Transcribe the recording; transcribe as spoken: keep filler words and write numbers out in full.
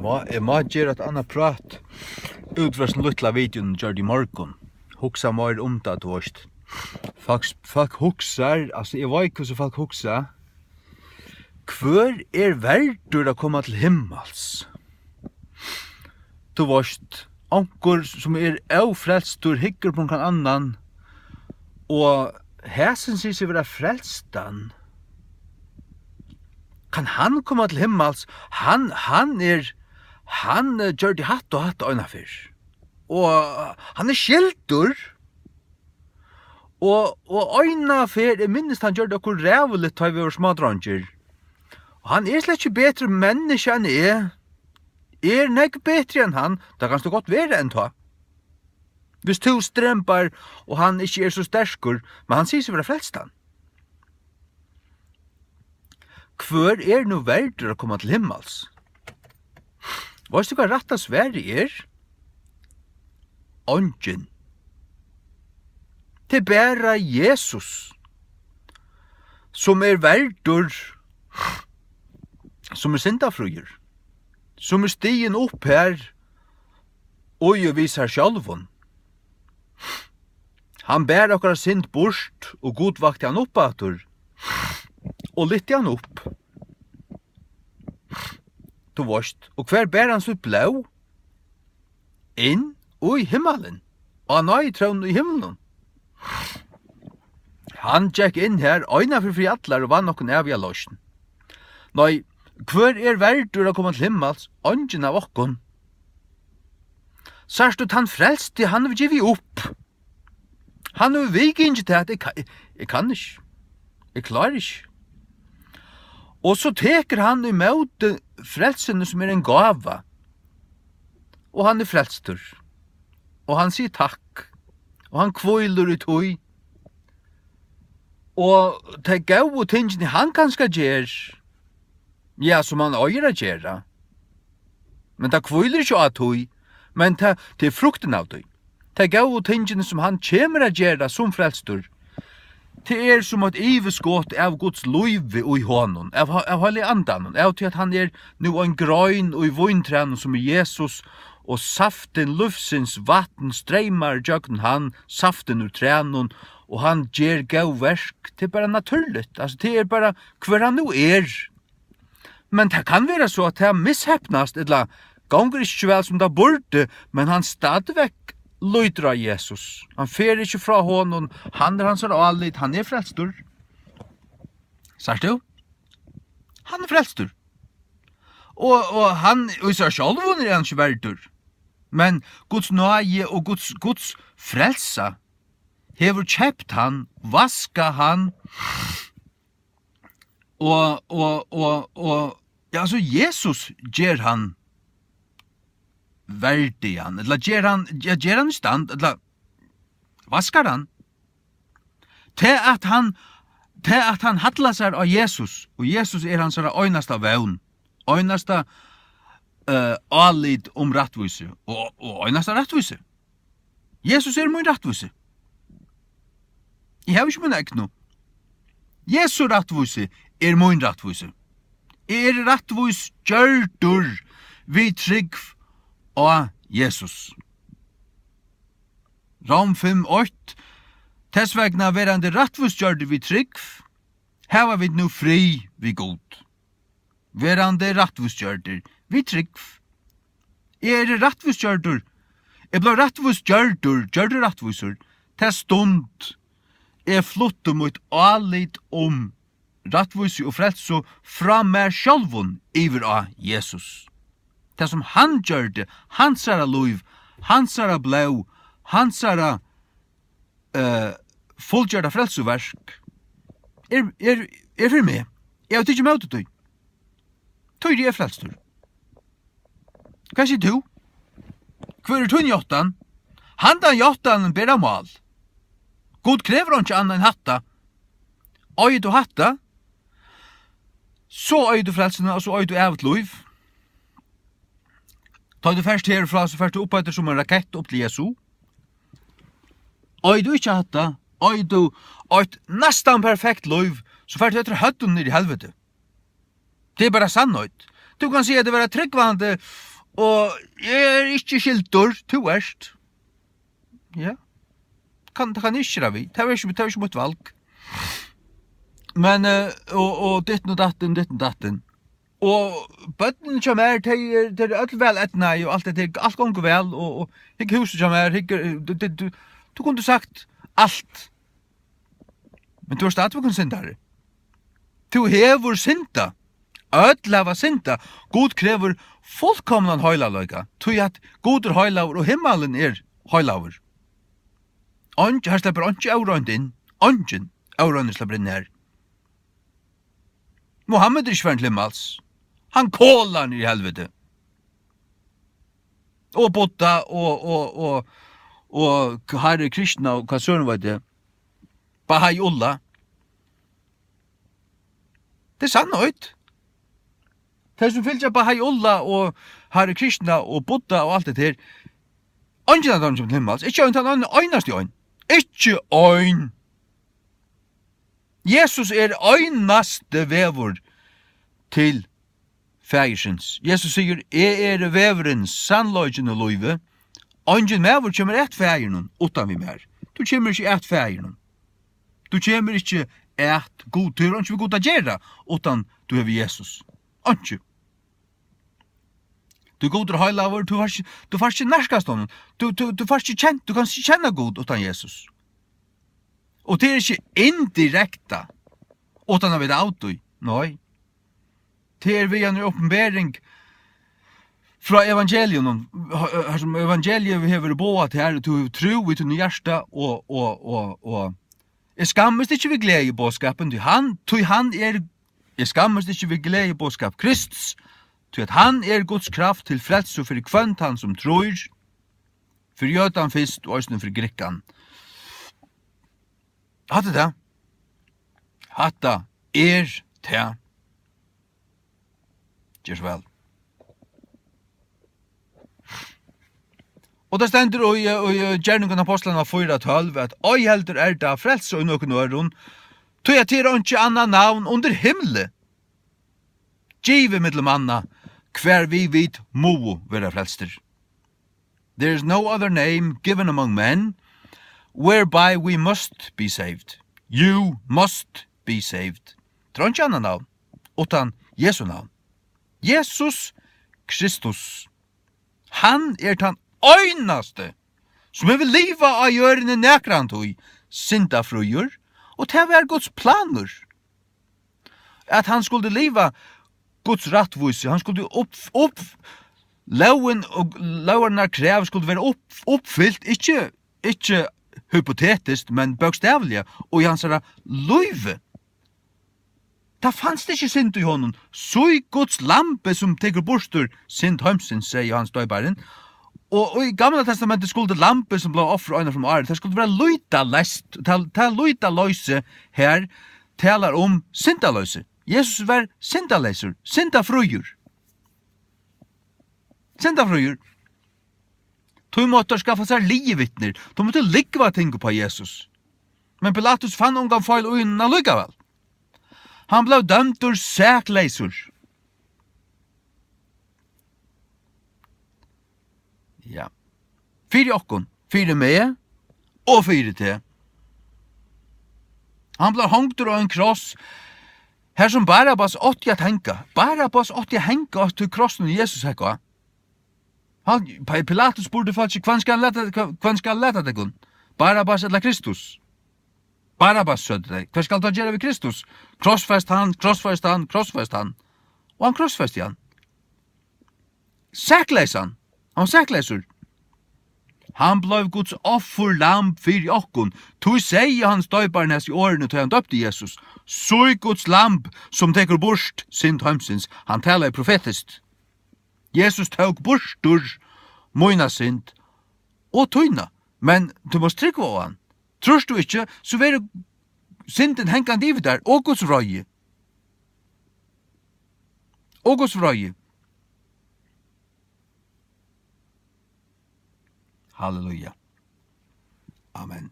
Og eg má gera eitt annað prát út frá hesum lítla videoin, eg gjørdi í morgun. Hugsa meir um tað, tú veist. Fólk, fólk hugsar, altso, eg veit, hvussu fólk hugsa. Hvør er verdur at koma til himmals? Tú veist, onkur, sum er ófrelstur, hyggur upp á onkran annan, og hesin sigur seg vera frelstan. Kann hann koma til himmals? Hann, hann er, hann, eh, gjørdi hatta og hatta einaferð. Og, eh, hann er skyldur. Og, og einaferð, eg minnist, hann gjørdi okkurt ræðuligt, tá vit vóru smádreingir. Og hann er slett ikki betri menniskja enn eg. Eg eri nógv betri enn hann. Tað kanst tú gott vera enntá. Viss tú strembar, og hann ikki er so sterkur, men hann sigur seg vera frelstan. Hvør er nú verdur at koma til himmals? Veitst tú, hvat rætta svarið er? Eingin. Tað er bara Jesus, sum er verdur, sum er syndafríur, sum er stigin upp her og er við sær sjálvum. Hann bar okkara synd burt, og Gud vakti hann upp aftur og lyfti hann upp. Tú veist, og hvar bar hann sítt blóð? Inn í himmalin, á náðitrónuna í himlinum. Hann gekk inn har eina ferð fyri allar og vann okkum æviga loysn. Nei, hvør er verdur at koma til himmals? Eingin av okkum. Sært tú, tann frelsti, hann hevur givið upp. Hann hevur viðgingið tað, at eg ka-, eg, eg kann ikki. Eg klári ikki. Og so tekur hann ímóti frelsuni, sum er ein gáva. Og hann er frelstur. Og hann sigur takk. Og hann hvílir í tí. Og tey góðu tingini, hann kanska ger, ja, sum hann eigur at gera. Men tað hvílir ikki á tí, men tað, tað er fruktin av tí. Tey góðu tingini, sum hann kemur at gera sum frelstur, tað er sum eitt yvirskot av Guds lívi í honum, av, av Heilaga Andanum, av tí at hann er nú ein grein í víntrænum, sum er Jesus, og saftin, lívsins vatn, streymar gjøgnum hann, saftin úr trænum, og hann ger góð verk. Tað er bara natúrligt. Altso, tað er bara, hvør hann nú er. Men tað kann vera so, at tað misheppnast, ella gongur ikki so væl, sum tað burdi, men hann stadigvekk lítur á Jesus. Hann fer ikki frá honum, hann er hansara álit, hann er frelstur. Sært tú? Hann er frelstur. Og, og hann, í sær sjálvum er hann ikki verdur. Men Guds náði og Guds, Guds frelsa hevur keypt hann, vaskað hann, og, og, og, og, ja, altso, Jesus ger hann verdigan, ella ger hann, ja, ger hann í stand, ella vaskar hann. Tað at hann, tað at hann hallar sær á Jesus, og Jesus er hansara einasta vón, einasta, eh, álit um rættvísi, og, og einasta rættvísi. Jesus er mín rættvísi. Eg havi ikki mína egnu. Jesu rættvísi er mín rættvísi. Eg eri rættvís gjørdur við trúgv á Jesus. Rom fimm eitt. Tess vegna, verandi rættvísgjørdir við trúgv, hava vit nú frið við Gud. Verandi rættvísgjørdir við trúgv. Eg eri rættvísgjørdur. Eg bleiv rættvísgjørdur, gjørdur rættvísur, ta stund eg flutti mítt álit um rættvísi og frelsu frá mær sjálvum yvir á Jesus. Tað, sum hann gjørdi, hansara lív, hansara blóð, hansara, eh, fullgjørda frelsuverk, er, er, er fyri meg. Eg havi tikið ímóti tí. Tí eri eg frelstur. Hvat sigur tú? Hvør er tín játtan? Handan játtanin ber á mál. Gud krevur einki annað enn hatta. Eigur tú hatta, so eigur tú frelsuna, og so eigur tú evigt lív. Tá tú fert herfrá, so fert tú upp eftir sum ein rakett upp til Jesu. Eigur tú ikki hatta, eigur tú eitt næstan perfekt lív, so fert tú eftir høvdinum niður í helviti. Tað er bara sannheit. Tú kanst siga teg vera trúgvandi, Og eg eri ikki skyldur, tú ert. Ja. Kann, tað kann eg ikki gera við. Tað var ikki, tað var ikki mítt val. Men, eh, og, og ditten og datten, ditten og datten. Og børnini hjá mær, tey eru, tey eru øll væl eydnaði og alt hetta, alt gongur væl, og, og hygg húsið hjá mær, hygg, eh, tú, tú, tú, tú kundi sagt alt. Men tú ert stadigvæk ein syndari. Tú hevur syndað. Øll hava syndað. Gud krevur fullkomnan heilagleika, tí at Gud er heilagur og himmalin er heilagur. Eingin, her sleppur eingin óreint inn. Eingin órein sleppur inn her. Muhammed er ikki farin til himmals. Hann kolar niður í helviti. Og Buddha og, og, og, og Hare Krishna og hvat søren veit eg. Bahá'u'lláh. Tað er sannheit. Tey sum fylgja Bahá'u'lláh og Hare Krishna og Buddha og alt hetta her, eingin av teimum kemur til himmals. Ikki ein, tann ein, einasti ein. Ikki ein. Jesus er einasti vegur til Faðirsins. Jesus sigur: "Eg eri vegurin, sannleikin og lívið. Eingin maður kemur at Faðirinum uttan við mær." Tú kemur ikki at Faðirinum. Tú kemur ikki at Gud. Tú hevur einki við Gud at gera, uttan tú hevur Jesus. Einki. Tú, Gud er heilagur, tú fært ikki, tú fært ikki nærkast honum. Tú, tú, tú fært ikki kent, tú kanst ikki kenna Gud uttan Jesus. Og tað er ikki indirekta, uttan at vita av tí. Nei. Tað er við eini opinbering frá evangelium, har sum evangeliið hevur verið boðað til, og tú hevur trú í tínum hjarta, og, og, og, og eg skammist ikki við gleðiboðskapin, tí hann, tí hann er, eg skammist ikki við gleðiboðskap Krists, tí at hann er Guds kraft til frelsu fyri hvønn tann sum trýr, fyri jødan fyrst og eisini fyri grikkan. Hatta er tað. Hatta er tað. Ger so væl. Og tað stendur í, í, í Gerningarnar Ápostlanna fýra tólv, at ei heldur er tað frelsa í nøkrum øðrum, tí at tað er einki annað navn undir himli givið millum manna, hvar við vit mugu vera frelstir. There is no other name given among men whereby we must be saved. You must be saved. Tað er einki annað navn uttan Jesu navn. Jesus Kristus. Hann er tann einasti, sum hevur livað á jørðini nakrantíð, syndafríur, og tað var Guds planur, at hann skuldi liva Guds rættvísi, hann skuldi upp, upp, lógin og lógarnar krav skuldi vera upp, uppfylt, ikki, ikki hypotetiskt, men bókstavliga, og í hansara lívi. Tað fanst ikki synd í honum. Sí Guds lambi, sum tekur burtur synd heimsins, segði Jóhannes Doyparin. Og, og í Gamla Testamenti skuldi lambið, sum bleiv ofrað eina ferð um árið, tað skuldi vera lýtaleyst. Tað, tað lýtaleysið her talar um syndaleysið. Jesus var syndaleysur, syndafríur. Syndafríur. Tí máttu teir skaffa sær lygivitnir. Teir máttu lúgva ting upp á Jesus. Men Pilatus fann ongan feil í honum allíkavæl. Hann bleiv dømdur sakleysur. Ja. Fyri okkum, fyri meg og fyri teg. Hann bleiv hongdur á ein kross, har sum Barabbas átti at hanga. Barabbas átti at hanga á tí krossinum, Jesus hekk á. Hann, Pi-, Pilatus spurdi fólkið: "Hvønn skal lata, hvønn skal lata tykkum? Barabbas ella Kristus?" "Barabbas," søgdu tey. "Hvat skal tá gera við Kristus? Krossfest hann, krossfest hann, krossfest hann." Og hann krossfesti hann. Sakleysan. Hann var sakleysur. Hann bleiv Guds offurlamb fyri okkum. Tí segði Jóhannes Doyparin hesi orðini, tá hann døpti Jesus: "Sí Guds lamb, sum tekur burt synd heimsins." Hann talaði profetiskt. Jesus tók burtur mína synd og tína, men tú mást trúgva á hann. Trýrt tú ikki, so verður syndin hangandi yvir tær, og Guds vreiði. Og Guds vreiði. Halleluja. Amen.